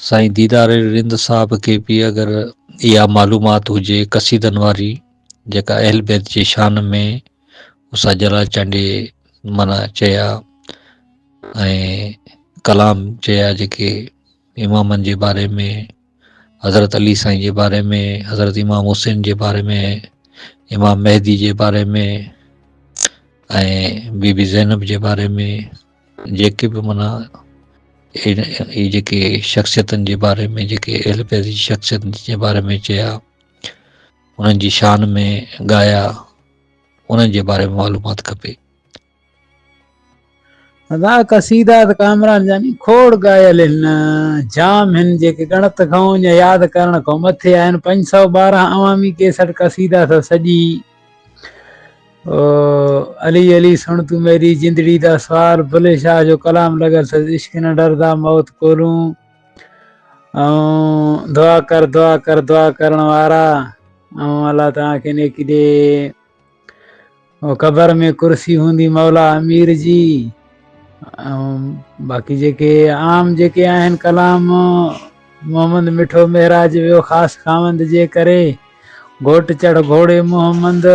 سائين ديدار رند صاحب کي به اگر اها معلومات هجي قصيدن واري جيڪا اهل بيت جي شان ۾ استاد جلال چانڊيي معنيٰ چيا ۽ ڪلام چيا جيڪي امامن جي باري ۾ حضرت علي سائين جي باري ۾ حضرت امام حسين جي باري ۾ امام مهدي جي باري ۾ ۽ بي بي زينب جي باري ۾ جيڪي به معنيٰ اهي جيڪي شخصيتن جي باري ۾ جيڪي اهل بيت جي شخصيتن جي باري ۾ چيا انهن جي شان ۾ ڳايا انهن جي باري ۾ معلومات کپي. ادا قصيدا ته ڪامران جاني کوڙ ڳايل هن جام هن جيڪي ڳڻت کان يا ياد ڪرڻ کان مٿي آهن 512 عوامي ڪيسٽ قصيدا اٿس سڄي علي علي سڻ تون ميري جندڙي دا سوال بلي شاهه جو ڪلام لڳل اٿس عشق نه ڊردا موت ڪولون ۽ دعا ڪر دعا ڪر دعا ڪرڻ وارا ۽ الله توهان کي نيڪي ڏي قبر ۾ ڪرسي هوندي مولا امير جي ۽ باقي جيڪي عام جيڪي آهن ڪلام محمد مٺو معراج ويو خاص خاوند جي ڪري گهوٽ چڙهه گهوڙي محمد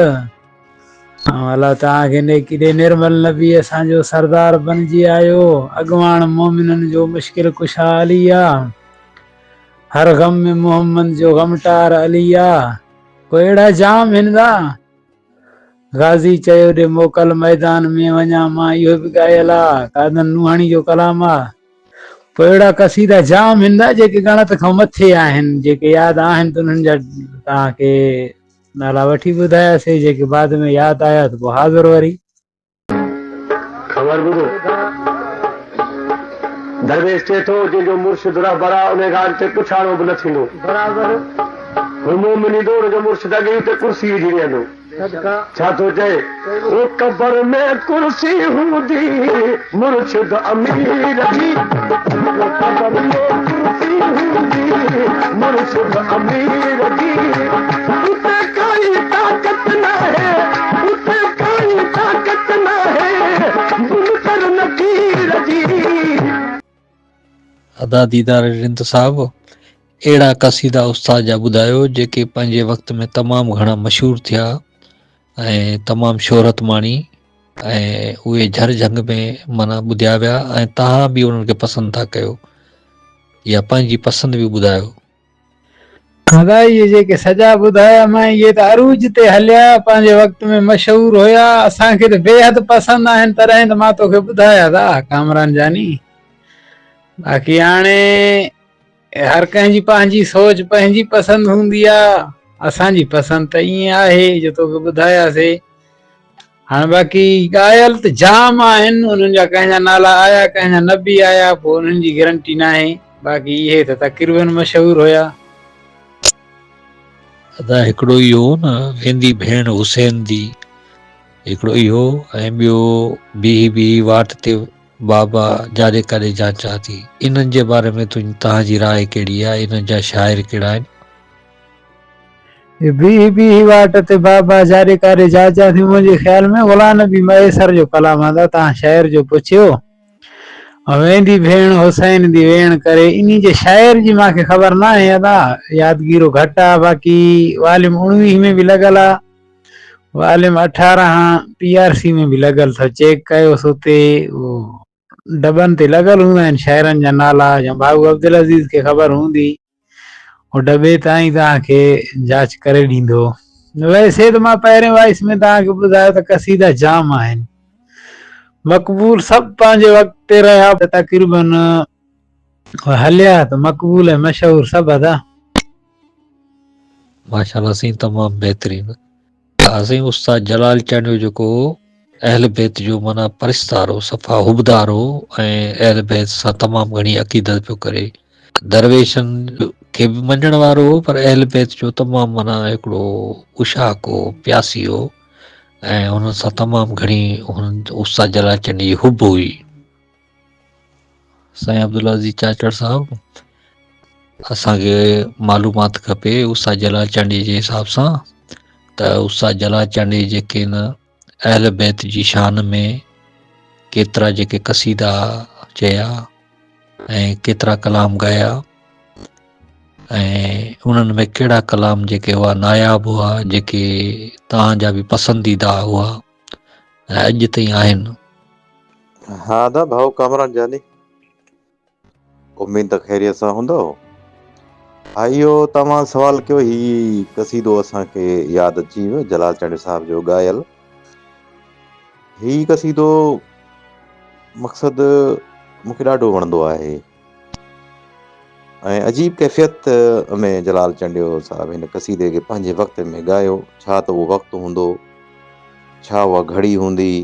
۽ الله توهان کي نيڪي ڏي نرمل نبي اسان جو سردار بنجي آيو اڳواڻ مومنن جو مشڪل ڪشا علي آ هر غم ۾ محمد جو غمٽار علي آ پوء اهڙا جام هن دا غازي چيو ڏي موڪل ميدان ۾ وڃان مان اهو به ڳايل آ قادن نوحاڻي جو ڪلام آ پوء اهڙا قصيدا جام هن دا جيڪي ڳڻت کان مٿي آهن جيڪي ياد آهن ته انهن جا توهان کي نالا وٺي ٻڌاياسي جيڪي بعد ۾ ياد آيا ته پوء حاضر وري. خبر ٻڌو. درويش چئي ٿو، جنهن جو مرشد رهبر آ، انهيء کان اڳتي پڇاڻو به نه ٿيندو. هو مومن ايندو، ان جو مرشد اڳي ئي اتي ڪرسي وجهي ويهندو. ڇا ٿو چئي؟ او قبر ۾ ڪرسي هوندي، مرشد امير جي. او قبر ۾ ڪرسي هوندي، مرشد امير جي. اتي ڪائي طاقت ناهي، اتي ڪائي طاقت ناهي، منڪر نڪير جي. ادا ديدار رند صاحب اهڙا قصيدا استاد جا ٻڌايو جيڪي پنهنجي وقت ۾ تمام گهڻا مشهور ٿيا ۽ تمام شهرت ماڻي ۽ اهي جھر جھنگ ۾ معنيٰ ٻڌيا ويا ۽ توهان به انهن کي پسند ٿا ڪيو يا پنهنجي پسند به ٻڌايو. ادا اهي جيڪي سڄا ٻڌايا مان اهي ته عروج تي هليا پنهنجي وقت ۾ مشهور هيا اسان کي ته بيحد پسند آهن تڏهن ته مان توکي ٻڌايا ادا ڪامران جاني باقي هاڻي هر ڪنهن جي پنهنجي سوچ پنهنجي پسند هوندي آ اسان جي پسند ته ائين آهي جو توکي ٻڌاياسي هاڻ باقي ڳايل ته جام آهن انهن جا ڪنهن جا نالا آيا ڪنهن جا نه به آيا پوء انهن جي گرنٽي ناهي باقي اهي ته تقريبن مشهور هيا. ادا هڪڙو اهو هو نه ويندي ڀيڻ حسين the هڪڙو اهو ۽ ٻيو بيهي بيهي واٽ تي بابا جاڏي ڪاڏي جانچان ٿي انهن جي باري ۾ توهان جي راء ڪهڙي آهي انهن جا شاعر ڪهڙا آهن. بيهي بيهي واٽ تي بابا جاڏي ڪاڏي جاچان ٿي منهنجي خيال ۾ غلام نبي مهيسر جو ڪلام آندا تان شاعر جو پڇيو ويندي ڀيڻ حسين the ويڻ ڪري انهي جي شاعر جي مانکي خبر ناهي ادا يادگيرو گهٽ آ باقي واليم 19 ۾ به لڳل آ واليم 18 پي آر سي ۾ به لڳل اٿو چيڪ ڪيوس اتي ڊٻن تي لڳل هوندا آهن شاعرن جا نالا يا ڀائو عبدالعزيز کي خبر هوندي هو ڊٻي تان ئي توهان کي جاچ ڪري ڏيندو. ويسي ته مان پهرين وائس ۾ توهان کي ٻڌايو ته قصيدا جام آهن. مقبول سڀ پنهنجي وقت تي رهيا تقريبن هليا ته مقبول ۽ مشهور سڀ ادا. ماشاءالله سائين تمام بهترين. ها سائين استاد جلال چانڊيو جيڪو هو اهل بيت جو معنيٰ پرستار هو صفا حبدار هو ۽ اهل بيت سان تمام گهڻي عقيدت پيو ڪري درويشن کي به مڃڻ وارو هو پر اهل بيت جو تمام معنيٰ هڪڙو عشاق هو پياسي هو ۽ هن سان تمام گهڻي هن استاد جلال چانڊيي جي حب هئي. سائين عبدالعزيز چاچڙ صاحب اسان کي معلومات کپي استاد جلال چانڊيي جي حساب سان ته استاد جلال چانڊيي جيڪي نه اهل بيت جي شان ۾ ڪيترا جيڪي قصيدا چيا ۽ ڪيترا ڪلام ڳايا ۽ انهن ۾ ڪهڙا ڪلام جيڪي هئا ناياب هئا جيڪي توهان جا به پسنديده هئا ۽ اڄ تائين آهن. ها ادا ڀائو ڪامران جاني اميد ته خيريت سان هوندؤ. ها اهو توهان سوال ڪيو هي قصيدو اسان کي ياد اچي ويو جلال چانڊيو صاحب جو ڳايل هي قصيدو مقصد مون کي ڏاڍو وڻندو آهي ۽ عجيب ڪيفيت ۾ جلال چانڊيو صاحب هن قصيدي کي پنهنجي وقت ۾ ڳايو ڇا ته اهو وقت هوندو ڇا اها گهڙي هوندي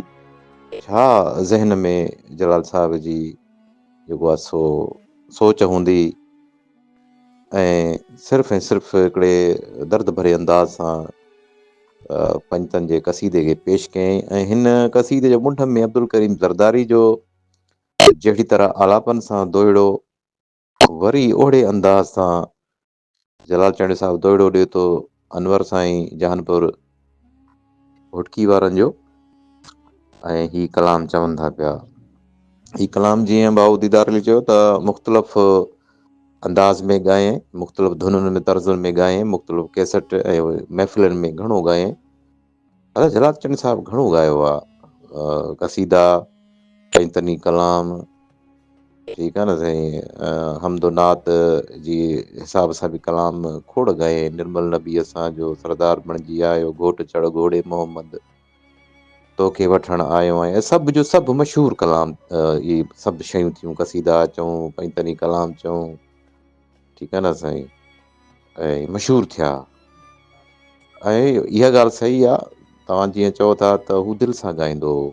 ڇا ذهن ۾ جلال صاحب جي جيڪو آهي سو سوچ هوندي ۽ صرف ۽ صرف هڪڙي درد ڀري انداز سان پنجتن جي قصيدي کي پيش ڪيائين ۽ هن قصيدي جو منڍ ۾ عبدالڪريم زرداري جو جهڙي طرح آلاپن سان دوهيڙو وري اوهڙي انداز سان جلال چانڊيو صاحب دوهيڙو ڏئي ٿو انور سائين جهانپور گهوٽڪي وارن جو ۽ هي ڪلام چون ٿا پيا هي ڪلام جيئن ڀائو ديدار علي چيو ته مختلف انداز ۾ ڳائين مختلف ڌنن ۾ طرزن ۾ ڳائين مختلف ڪيسٽ ۽ محفلن ۾ گهڻو ڳائين ادا جلال چنڊ صاحب گهڻو ڳايو آ قصيدا پنجتني ڪلام ٺيڪ آ نه سائين حمد و نعت جي حساب سان به ڪلام کوڙ ڳايائين نرمل نبي اسان جو سردار بڻجي آيو گهوٽ چڙ گهوڙي محمد توکي وٺڻ آيو آهيان سڀ جو سڀ مشهور ڪلام اهي سڀ شيون ٿيون قصيدا چئون پنجتني ڪلام چئون ٺيڪ آ نه سائين ۽ مشهور ٿيا ۽ اها ڳالهه صحيح آ توهان جيئن چئو ٿا ته هو دل سان ڳائيندو هو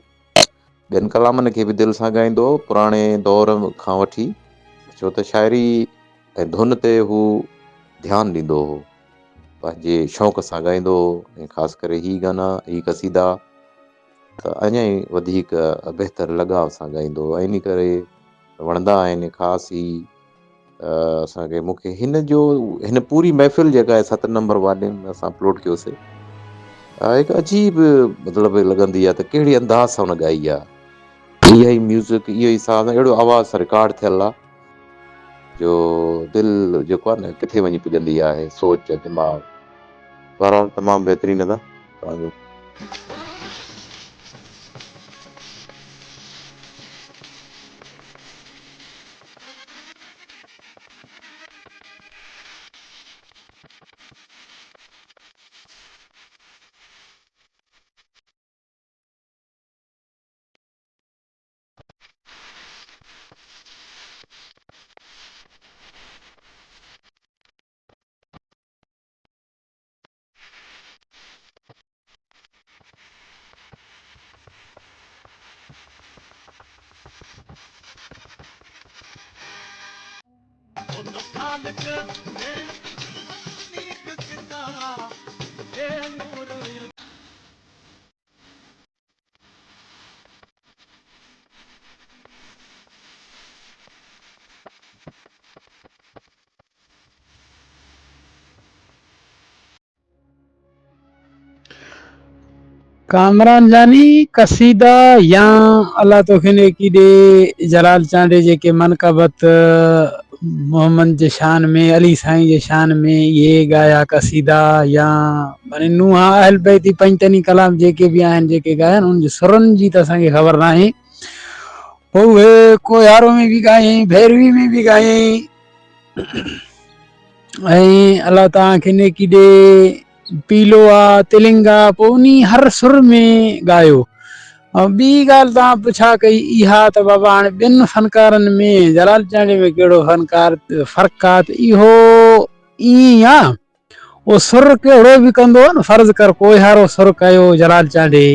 ٻين ڪلامن کي به دل سان ڳائيندو هو پراڻي دور کان وٺي ڇو ته شاعري ۽ ڌن تي هو ڌيان ڏيندو هو پنهنجي شوق سان ڳائيندو هو ۽ خاص ڪري هي گانا هي قصيدا ته اڃا ئي وڌيڪ بهتر لڳاء سان ڳائيندو هو ۽ ان ڪري وڻندا آهن خاص هي اسان کي مون کي هن جو هن پوري محفل جيڪا آهي ست نمبر واري ۾ اسان اپلوڊ ڪيوسي هڪ عجيب مطلب لڳندي آهي ته ڪهڙي انداز سان هن ڳائي آهي اها ئي ميوزڪ اهو ئي ساز اهڙو آواز سان رڪارڊ ٿيل آهي جو دل جيڪو آهي نه ڪٿي وڃي پڄندي آهي سوچ دماغ بهرحال تمام بهترين ادا توهان جو ڪامران جاني قصيدا يا الله توکي نيڪي ڏي جلال چانڊيي جيڪي منقبت محمد جي شان ۾ علي سائين جي شان ۾ اهي ڳايا قصيدا يا معني نوحا اهل بيتي پنجتني ڪلام جيڪي به آهن جيڪي ڳايا انهن جي سرن جي ته اسان کي خبر ناهي پوء اهي ڪوهيارو ۾ به ڳايائين ڀيروي ۾ به ڳايائين ۽ الله توهان کي نيڪي ڏي پيلو آ تلنگ آ پوء انهي هر سر ۾ ڳايو ۽ ٻي ڳالهه توهان پڇا ڪئي اها ته بابا هاڻي ٻين فنڪارن ۾ جلال چانڊيي ۾ ڪهڙو فنڪار فرق آ ته اهو ائين ئي آ اهو سر ڪهڙو به ڪندو آ نه فرض ڪر ڪوهيارو سر ڪيو جلال چانڊيي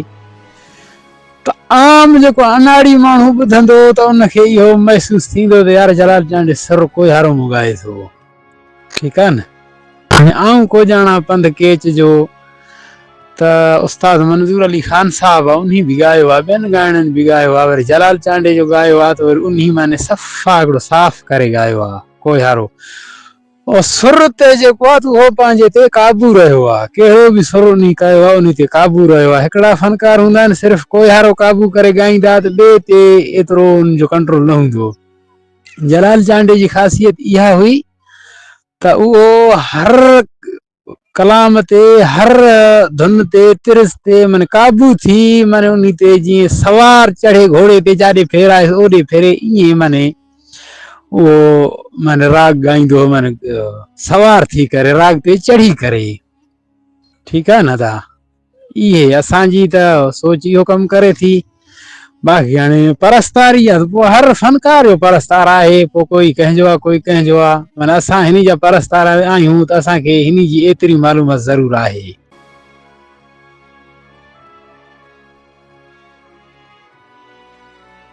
ته عام جيڪو اناڙي ماڻهو ٻڌندو ته ان کي اهو محسوس ٿيندو ته يار جلال چانڊيي سر ڪوهيارو مون ڳائي ٿو ٺيڪ آ نه ۽ آئون ڪو ڄاڻان پنڌ ڪيچ جو ته استاد منظور علي خان صاحب آ انهي به ڳايو آ ٻين ڳائڻن به ڳايو آ وري جلال چانڊيي جو ڳايو آ ته وري انهي معني صفا هڪڙو صاف ڪري ڳايو آ ڪوهيارو او سر تي جيڪو آ ته اهو پنهنجي تي قابو رهيو آ ڪهڙو به سر انهي ڪيو آ انهي تي قابو رهيو آ هڪڙا فنڪار هوندا آهن صرف ڪوهيارو قابو ڪري ڳائيندا ته ٻئي تي ايترو ان جو ڪنٽرول نه هوندو جلال چانڊيي جي خاصيت اها هئي. ته اهو هر ڪلام تي هر ڌن تي طرز تي من قابو ٿي من انهي تي جيئن سوار چڙهي گهوڙي تي جاڏي ڦيرائيس اوڏي ڦيري ائين من اهو من راڳ ڳائيندو هو من سوار ٿي ڪري راڳ تي چڙهي ڪري ٺيڪ آهي نه ادا اهي اسان جي ته سوچ اهو ڪم ڪري ٿي باقي هاڻي پرستاري آ پوء هر فنڪار جو پرستار آهي پوء ڪوئي ڪنهن جو آ ڪوئي ڪنهن جو آ معنی اسان هن جا پرستار آهيون ته اسان کي هن جي ايتري معلومات ضرور آهي.